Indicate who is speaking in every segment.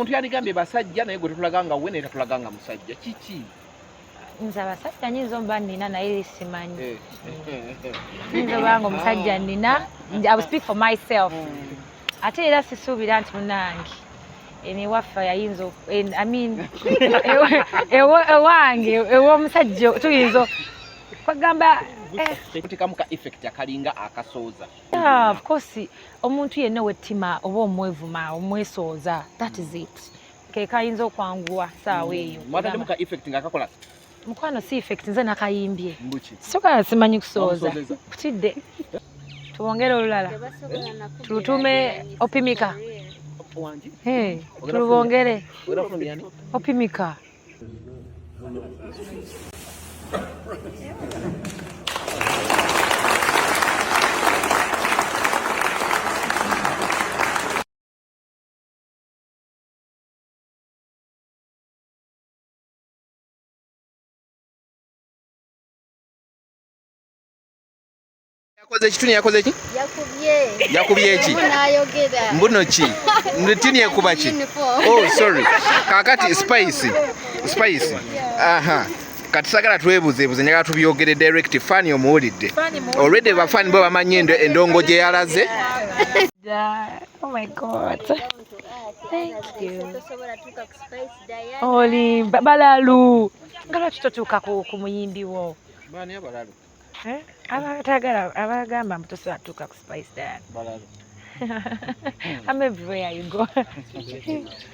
Speaker 1: Omuntu yandigambye basajja, naye gwe totulaga nga we, naye tatulaga nga musajja. Kiki?
Speaker 2: Nze abasajja nyinza omuba nina, naye simanyi. Nyinza oba nga omusajja nina. I will speak for myself. Ate era sisuubira nti munange eno ewaffe yayinza, I mean, ewange ew'omusajja tuyinza kwagamba.
Speaker 1: Kutekamu ka effect akalinga akasooza.
Speaker 2: Yeah, of course, omuntu yenna ow'ettima oba omwevuma, omwesooza, that is it, ke kayinza okwanguwa saawa eyo.
Speaker 1: Mwataddemu ka effect nga kakola?
Speaker 2: Mukwano, si effect, nze nakayimbye.
Speaker 1: Mbuki?
Speaker 2: Soka simanyi kusooza.
Speaker 1: Wamusoozeza?
Speaker 2: Kutidde tubongere olulala, tulutume opimika.
Speaker 1: Wangi?
Speaker 2: Hey, tulubongere.
Speaker 1: Ogenda kufulumya ani?
Speaker 2: Opimika.
Speaker 1: Yakoze ki? Tuni yakoze ki?
Speaker 3: Yakubye.
Speaker 1: Yakubye ki?
Speaker 3: Nayogera.
Speaker 1: Mbuno ki? Tuni ekuba ki?
Speaker 3: Uniform.
Speaker 1: Oh, sorry. Kakati Spice, Spice, aha, kati sagala twebuzeebuze, njagala tubyogere direct. Fani omuwulidde already, bafani bo bamanyi endongo gye yalaze.
Speaker 2: Oh my God, thank you.
Speaker 3: Tosobola tuuka ku Spice Diana.
Speaker 2: Oli balalu nga lwaki totuuka ku muyimbi wo?
Speaker 1: Baani abalalu?
Speaker 2: Eh? Abatagala, abagamba mbu tosobola tuuka ku Spice Diana.
Speaker 1: Balalu.
Speaker 2: I'm everywhere you go,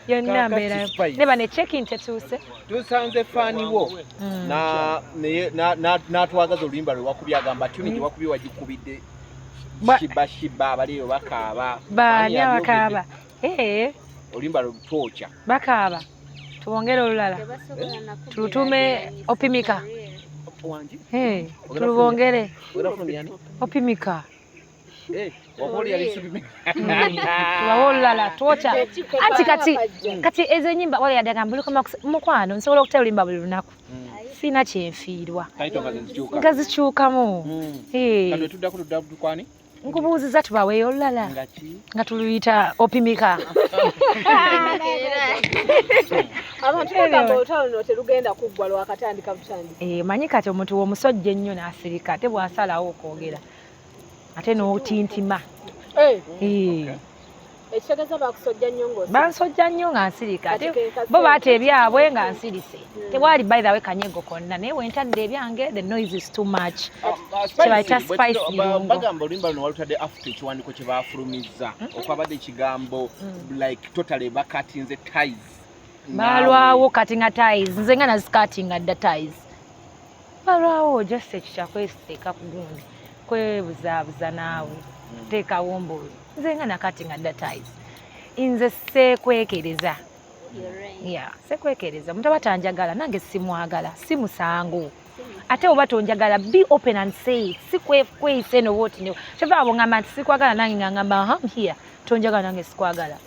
Speaker 2: yonna
Speaker 1: Kaakati
Speaker 2: mbeera.
Speaker 1: Spice.
Speaker 2: Ne bane check-in tetuuse.
Speaker 1: Tusanze faani wo n'atwagaza oluyimba lwe wakubye, agamba tuni gye wakubye wagikubidde shiba shiba, abaliyo bakaaba.
Speaker 2: Baani
Speaker 1: Ani
Speaker 2: abakaaba?
Speaker 1: abyogedde?
Speaker 2: Eh,
Speaker 1: Oluyimba lwe lutwokya.
Speaker 2: Bakaaba, tubongere olulala.
Speaker 3: Tebasobola na
Speaker 2: Tulutume
Speaker 3: kugeraageranyisa.
Speaker 2: opimika.
Speaker 1: Wangi?
Speaker 2: Eh,
Speaker 1: Ogenda
Speaker 2: tulubongere.
Speaker 1: Ogenda kufulumya ani?
Speaker 2: Opimika.
Speaker 1: Eh, wakuwulira lisubi.
Speaker 2: Tubawe olulala, twokya. Anti kati ezo enyimba wala yadde agamba bulikoma mukwano, nsobola okutera oluyimba buli lunaku, siina kyenfiirwa.
Speaker 1: Title nga zezikyuka.
Speaker 2: Nga zikyukamu. Eh,
Speaker 1: Kati tuddako, tudda kwani?
Speaker 2: Nkubuuziza, tubaweeyo olulala.
Speaker 1: Nga ki?
Speaker 2: Nga tuluyita opimika.
Speaker 3: Era.
Speaker 4: Abantu bagamba olutalo luno terugenda kuggwa, lwakatandika butandika.
Speaker 2: Eh, manyi kati omuntu w'omusojja ennyo n'asirika, ate bw'asalawo okwogera ate n'otintima.
Speaker 4: Eh,
Speaker 2: Eh,
Speaker 4: ekitegeeza bakusojja nnyo ng'osirika.
Speaker 2: Bansojja nnyo nga nsirika, ate
Speaker 4: Kati ke kaseera.
Speaker 2: bo baata ebyabwe nga nsirise. Tewali, by the way, kanyego konna, naye wentadde ebyange the noise is too much. Kyebayita Spice birungo.
Speaker 1: Bagamba oluyimba luno walutadde after ekiwandiiko kye baafulumizza okwabadde ekigambo like totally bakatinze ties.
Speaker 2: Balwawo kati nga ties, nze nga nazikatinga dda ties, balwawo just ekyo kyakwesiteeka ku gundi, kwebuzaabuza naawe teekawo mbu nze nga nakatinga dda ties. Nze seekwekereza.
Speaker 3: You're right.
Speaker 2: Yeah, sekwekereza. Omuntu aba tanjagala, nange simwagala, si musango. Ate oba tonjagala, be open and say it, si kweyisa eno bwoti. Kyova abo ngamba nti sikwagala, nange nga ngamba, "Aha, I'm here, tonjagala, nange sikwagala."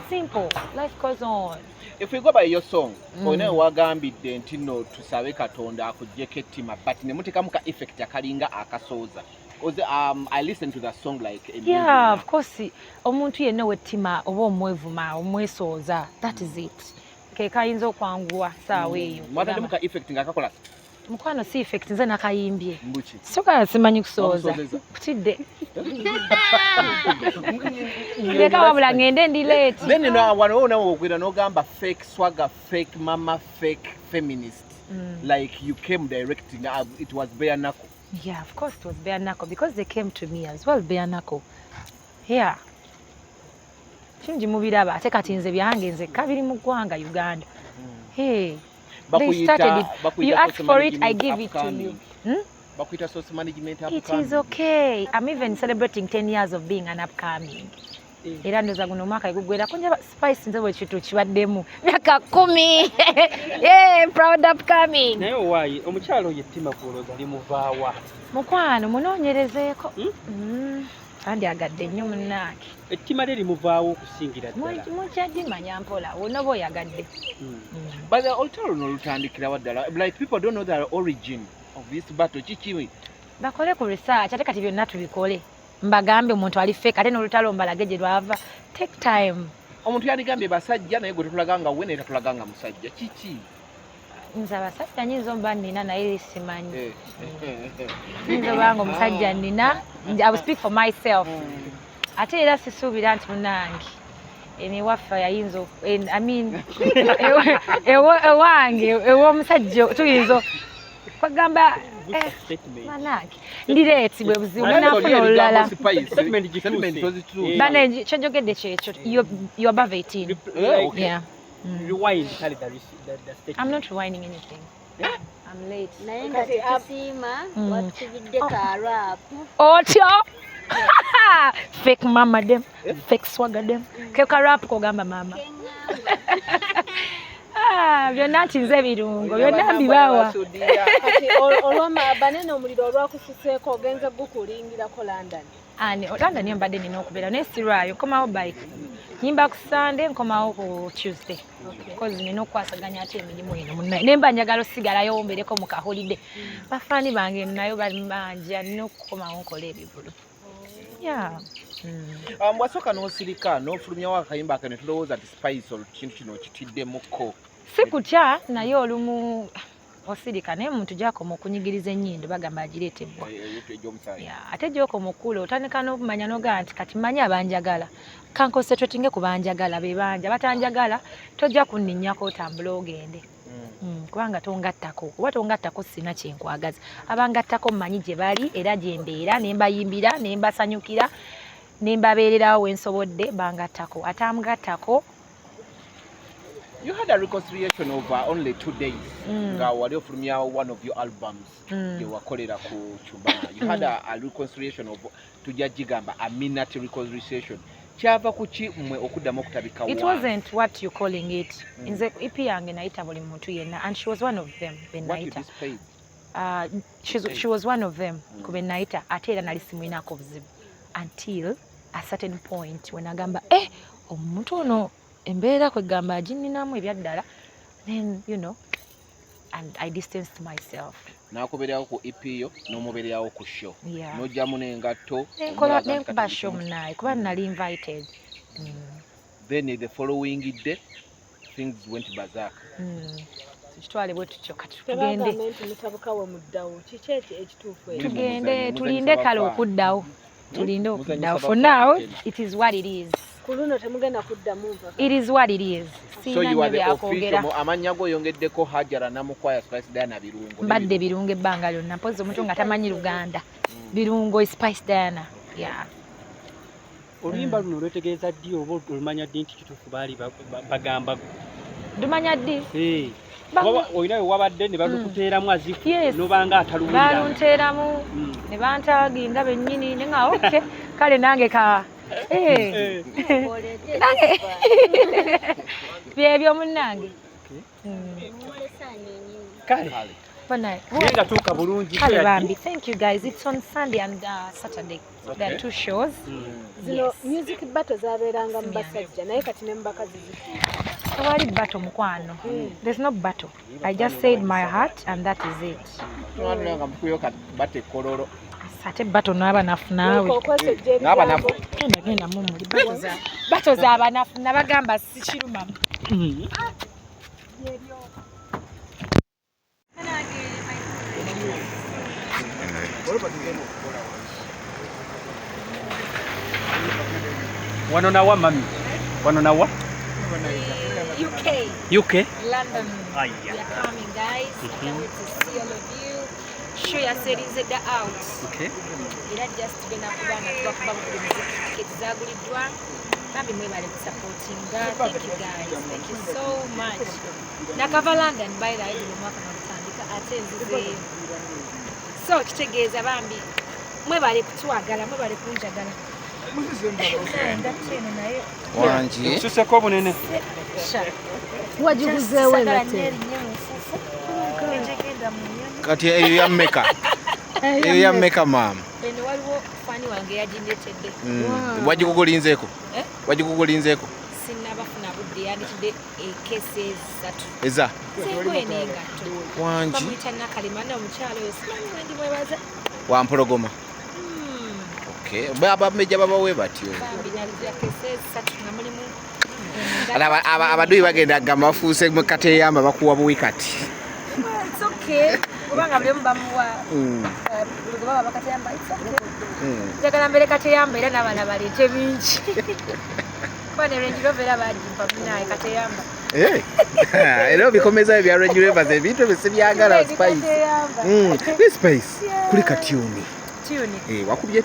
Speaker 2: Simple, life goes on.
Speaker 1: If we go by your song, olina wagambidde nti no tusabe Katonda akuggyeko ettima, but ne mutekamu ka effect akalinga akasooza. I listened to the song like a
Speaker 2: Yeah, of course, omuntu yenna ow'ettima oba omwevuma, omwesooza, that is it, ke kayinza okwanguwa saawa eyo.
Speaker 1: Mwataddemu ka effect nga kakola?
Speaker 2: Mukwano, si effect, nze nakayimbye.
Speaker 1: Mbuki?
Speaker 2: Soka simanyi kusooza.
Speaker 1: Wamusoozeza?
Speaker 2: Kutidde leka wabula ngende ndi late.
Speaker 1: Then no, wano nawe okwira n'ogamba fake swagger, fake mama, fake feminist. Like you came directing, it was bare knuckle.
Speaker 2: Yeah, of course it was bare knuckle because they came to me as well, bare knuckle. Yeah. Kingi mubiraba, ate kati nze byange nzekka biri mu ggwanga Uganda. Hey, they started it. You ask for it, I give it to you. Hmm?
Speaker 1: Bakuyita source management
Speaker 2: It
Speaker 1: upcoming.
Speaker 2: is okay. I'm even celebrating 10 years of being an upcoming. Era ndoza guno omwaka gugwerako njaba Spice, nze bwe kintu kibaddemu myaka 10. Yeah, proud upcoming.
Speaker 5: Naye owaayi omukyalo oyo ettima kulowooza limuvaawa?
Speaker 2: Mukwano, munoonyerezeeko.
Speaker 5: Hmm?
Speaker 2: Andyagadde nnyo munnange.
Speaker 5: Ettima lye limuvaawo okusingira ddala?
Speaker 2: Mujja dimanya mpola wonoba oyagadde.
Speaker 1: But the olutalo luno lutandikirawa ddala? Like people don't know the origin of this battle. Kiki?
Speaker 2: Bakole ku research, ate kati byonna tubikole, mbagambe omuntu ali fake, ate n'olutalo mbalage gye lwava. Take time.
Speaker 1: Omuntu yandigambye basajja, naye gwe tetulaga nga we, naye tatulaga nga musajja. Kiki?
Speaker 2: Nze abasajja nyinza omuba nina, naye simanyi. Nyinza oba nga omusajja nina. I will speak for myself. Ate era sisuubira nti munange eno ewaffe yayinza I mean, ewange ew'omusajja tuyinza kwagamba
Speaker 5: Statement.
Speaker 2: Manange ndireeti bwe buzibu,
Speaker 1: Naye
Speaker 2: munaafuna
Speaker 1: oli
Speaker 2: olulala.
Speaker 1: ebigambo spice,
Speaker 5: Statement gituuse.
Speaker 1: statement tozituusa.
Speaker 2: Bane, kyenjogedde kyekyo, you're above 18.
Speaker 1: Okay.
Speaker 2: Yeah.
Speaker 5: Rewind, kale, the statement.
Speaker 2: I'm not rewinding anything. I'm late.
Speaker 3: Naye nga
Speaker 4: Kati,
Speaker 3: tetusiima, watukubidde ka rap.
Speaker 2: Otyo fake mama dem, fake swagger dem, keka rap kogamba mama.
Speaker 3: Keŋŋamba.
Speaker 2: Ah, byonna nti nze birungo byonna mbibawa.
Speaker 4: Kati olwama banene omuliro olwakususeeko, ogenze gukulingirako London?
Speaker 2: Ani London yo mbadde nina okubeera, naye sirwayo, nkomawo bike nyimba ku Sunday, nkomawo ku Tuesday, because nina okukwasaganya ate emirimu eno munnaye, naye mba njagala osigalayo mbeereko mu kaholiday. Bafaani bange nayo bambanja, nina okukomawo nkola ebivulu, yeah.
Speaker 1: Wasooka n'osirika n'ofulumyawo akayimba ake ne tulowooza nti Spice olwo kintu kino okitiddemuko.
Speaker 2: Si kutya, naye olumu osirika, naye omuntu gyakoma okunyigiriza ennyindo bagamba agireeta ebbwa.
Speaker 1: Egy'omusaayi.
Speaker 2: Yeah, ate gyokoma okula otandika n'okumanya nogaa nti kati manyi abanjagala, kanconcentratinge ku banjagala, be banja batanjagala tojja kunninnyako otambule ogende. Kubanga tongattako, kuba tongattako sina kyenkwagaza. Abangattako mmanyi gye bali era gye mbeera ne mbayimbira ne mbasanyukira ne mbabeererawo wensobodde. Bangattako, atangattako.
Speaker 1: You had a reconciliation over only 2 days nga wali ofulumya one of your albums gye wakolera ku Chumba. You had a reconciliation of, tujja gigamba a minute reconciliation. Kyava ku ki mmwe okuddamu okutabika?
Speaker 2: It
Speaker 1: One?
Speaker 2: wasn't what you calling it. Nze EP yange nayita buli muntu yenna, and she was one of them be
Speaker 1: What you
Speaker 2: nayita.
Speaker 1: displayed.
Speaker 2: She was one of them ku be nayita, ate era nali simwinaako buzibu until a certain point when agamba, eh, omuntu ono embeera kwegamba aginninamu ebyaddala, then and I distanced myself.
Speaker 1: N'akubeererawo ku EP yo, n'omubeererawo ku show.
Speaker 2: Yeah.
Speaker 1: N'ojjamu n'engatto.
Speaker 2: Nenkola
Speaker 1: omulaga nti
Speaker 2: nenkuba
Speaker 1: kati
Speaker 2: show munaye kuba nali invited.
Speaker 1: Then the following day things went berserk.
Speaker 2: Tukitwale bwe tutyo kati tugende.
Speaker 4: Tebagambe nti mutabuka we muddawo, kiki ekyo ekituufu ekyo?
Speaker 2: Tugende.
Speaker 1: Muzanyi-
Speaker 2: Tulinde kale
Speaker 1: muzanyisa
Speaker 2: okuddawo, tulinde
Speaker 1: Muzanyisa
Speaker 2: okuddawo. For
Speaker 1: bafaani
Speaker 2: now
Speaker 1: tena.
Speaker 2: it is what it is.
Speaker 4: Ku luno temugenda kuddamu mpaka?
Speaker 2: It is what it is.
Speaker 1: So
Speaker 2: Siina
Speaker 1: you
Speaker 2: nnyo
Speaker 1: are the
Speaker 2: byakwogera.
Speaker 1: official, amannya go oyongeddeko Hajara Namukwaya Spice Diana Birungo.
Speaker 2: Mbadde Birungo ebbanga lyonna, mpozi omuntu nga tamanyi Luganda. Birungo, Spice Diana, yeah.
Speaker 5: Oluyimba luno olwetegereza ddi oba olumanya ddi nti kituufu baali bagamba?
Speaker 2: Ndumanya ddi?
Speaker 5: Eh. Olina we wabadde ne balukuteeramu azifu
Speaker 2: Yes.
Speaker 5: nobanga ataluwulira?
Speaker 2: Balunteeramu ne bantaaginga bennyini, ne nga okay, kale nange ka eh.
Speaker 3: Oleete.
Speaker 2: Nange byebyo munnange.
Speaker 3: Muwolesa nnyini.
Speaker 5: Kale.
Speaker 2: Banaye.
Speaker 5: Naye nga tuuka bulungi.
Speaker 2: Kale
Speaker 5: so
Speaker 2: bambi, thank you guys. It's on Sunday and Saturday. There are two shows.
Speaker 4: Zino
Speaker 2: Yes.
Speaker 4: music battle zabeeranga mu basajja, naye kati ne mu bakazi zituuka.
Speaker 2: Tewali battle, mukwano. There's no battle. I just said my heart and that is it.
Speaker 1: Nga mukuyo bata ekkololo.
Speaker 2: Ate battle n'abanafu naawe.
Speaker 4: Okwesojja
Speaker 1: N'abanafu.
Speaker 4: ebigambo.
Speaker 2: Genda genda mumuli battle z'abanafu nabagamba sikirumamu.
Speaker 5: Wano nawa mami, wano nawa?
Speaker 2: UK.
Speaker 5: UK.
Speaker 2: London.
Speaker 5: Aya.
Speaker 2: We are coming, guys. I can't wait to see all of you. Show ya series the out.
Speaker 5: Okay.
Speaker 2: Era just tugenda kuba nga tubakuba buli muziki. Tiketi zaguliddwa. Bambi mwebale kusupportinga. Thank you guys. Thank you so much. Nakava London by the way guno omwaka nga gutandika, ate nzizeeyo. So kitegeeza bambi mwebale kutwagala, mwebale kunjagala. Engatto eno naye.
Speaker 1: Wangi.
Speaker 5: Osuseko obunene.
Speaker 2: Sha.
Speaker 4: Wagiguzeewo
Speaker 2: Sagala
Speaker 4: engatto?
Speaker 2: nnyo erinnya mu nfuufu. Enjegenda mu nnyonyi.
Speaker 1: Kati eyo yammeka, eyo yammeka maama?
Speaker 2: Eno waliwo faani wange yagindeetedde.
Speaker 1: Wagikugulinzeeko?
Speaker 2: Eh?
Speaker 1: Wagikugulinzeeko?
Speaker 2: Sinnabafuna budde, yanditidde ekese esatu.
Speaker 1: Eza
Speaker 2: Sengoye n'engatto.
Speaker 1: Wangi.
Speaker 2: Bamuyita Nakalema na omukyalo oyo simanyi wendi mwebaza.
Speaker 1: Wampologoma. Okay, babameja babawe batyo.
Speaker 2: Bambi nalira kese esatu nga mulimu
Speaker 1: Abaduyi bagenda gamba bafuuse mu kateyamba bakuwa buwi kati.
Speaker 2: Well, it's okay. Kubanga buli omu bamuwa buli gwe baba bakateyamba, it's okay. Njagala mbere kateyamba era n'abaana baleete bingi. Kuba ne Range Rover era bagimpa munaye kateyamba.
Speaker 1: Eh, era obikomezayo bya Range Rovers ebintu ebyo sibyagala Spice.
Speaker 2: Kateyamba.
Speaker 1: Ne Spice kuli katyuni.
Speaker 2: Tune.
Speaker 1: Eh, wakubye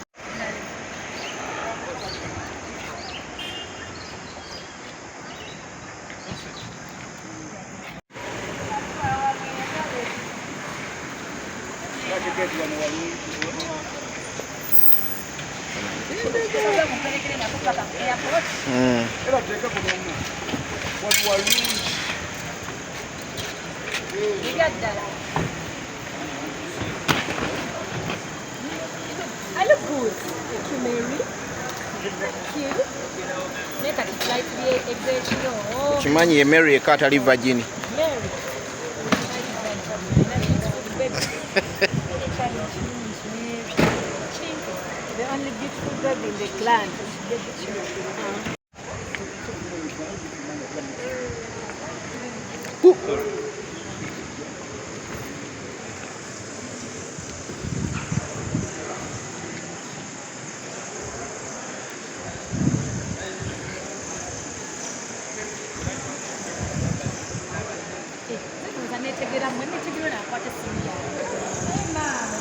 Speaker 2: Ebyaddala. I look good. Thank you, Mary. Thank you. Naye kati flight ez'ekiro.
Speaker 1: Kimanyi ye Mary eka atali virgin.
Speaker 2: Mary.
Speaker 4: The only beautiful baby in the clan.
Speaker 2: Netegera mwe netegera nakwata essimu yange. Hey, maama.